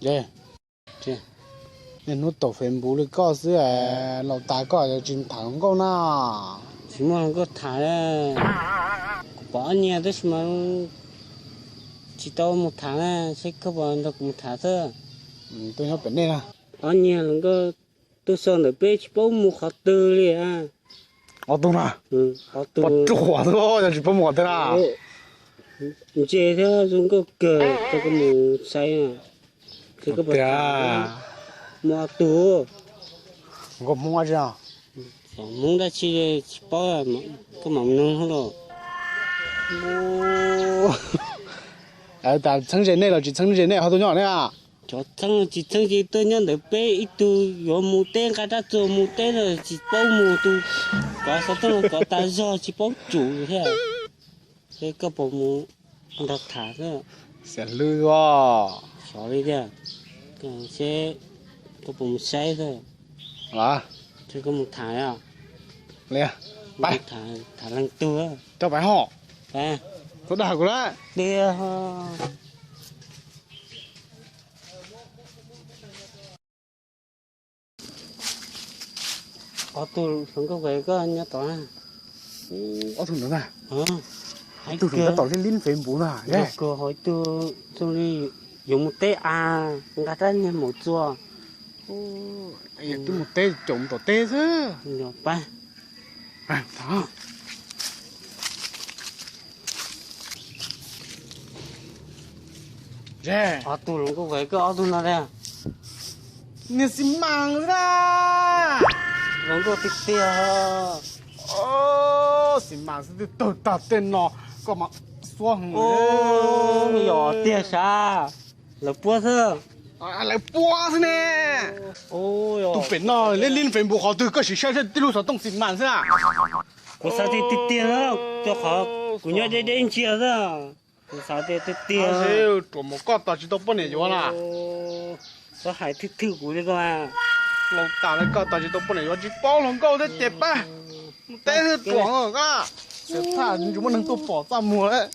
Niaj hnub taum Facebook li koj xwb, laus tas koj tsis tham hluas nkauj na. Tsis muaj hluas nkauj tham, kuv pom ob niag tab sis mas tsis tau mus tham na, seb koj puas nrog kuv mus tham xwb. Tuaj nyob pem nej na. Ob niag hluas nkauj tuaj so ntawm peb tsis paub mus qhov twg li. Ob tug na, ob tug ruam xwb yog tsis paub mus qhov twg na. Ntse thiab zoo nkauj kawg, rau koj mus saib. Tiag, muaj ob tug. Nkauj Hmoob dab tsi? Hmoob dab tsi tsis paub, koj mam nug lauj. Tas txheeb ze nej los tsis txheeb ze nej ho tuaj nyob ne? Cov txheeb tsis txheeb ze tuaj nyob ntawm peb, ib tug yuav mus teb nqa rab txuas mus teb no tsis paub mus, tus kov xov tooj kov tas zog tsis paub tsum thiab. Seb koj puas mus nrog tham xwb. Xiam hlwb os. Xyov li tiag, seb koj puas mus saib xwb. Seb koj mus tham os. Tham leej twg. Coj pais hos. Txhob dag kuv lawm. Tiag. Ob tug hluas nkauj koj nyob tod. Ob tug ntawd na. Ob tug hluas nkauj tom lib lib Facebook ntag. Kawg ho ib tug zoo li yuav mus teb a, nqa rab niag maum txuas. Twb mus teb, caum mus tom teb xwb. Ob tug hluas nkauj koj ob tug no tiag. Niag xi mas xwb na. Hluas nkauj tiag tiag. Xi mas xwb twb tawg tag tej no, koj mas xuab heev. Yog tiag sav, lawv puab xwb. Lawv puab xwb ne. Tus pem no lib lib Facebook qhov twg koj sim saib saib tib lub xov tooj xi mas xwb na. Kuv xav tiag tiag, rau qhov kuv nyob deb deb ntsia xwb. Kuv xav tiag tiag. Ruam mus koj tos tsis tau poj niam yuav na. Koj hais thwj thwj kuv li ko. Laus tas li koj tos tsis tau poj niam yuav tsis paub hluas nkauj thiab ces pab mus teb thiab ruam koj. Xav thaj tsis muaj neeg tuaj pom txaj muag lawm.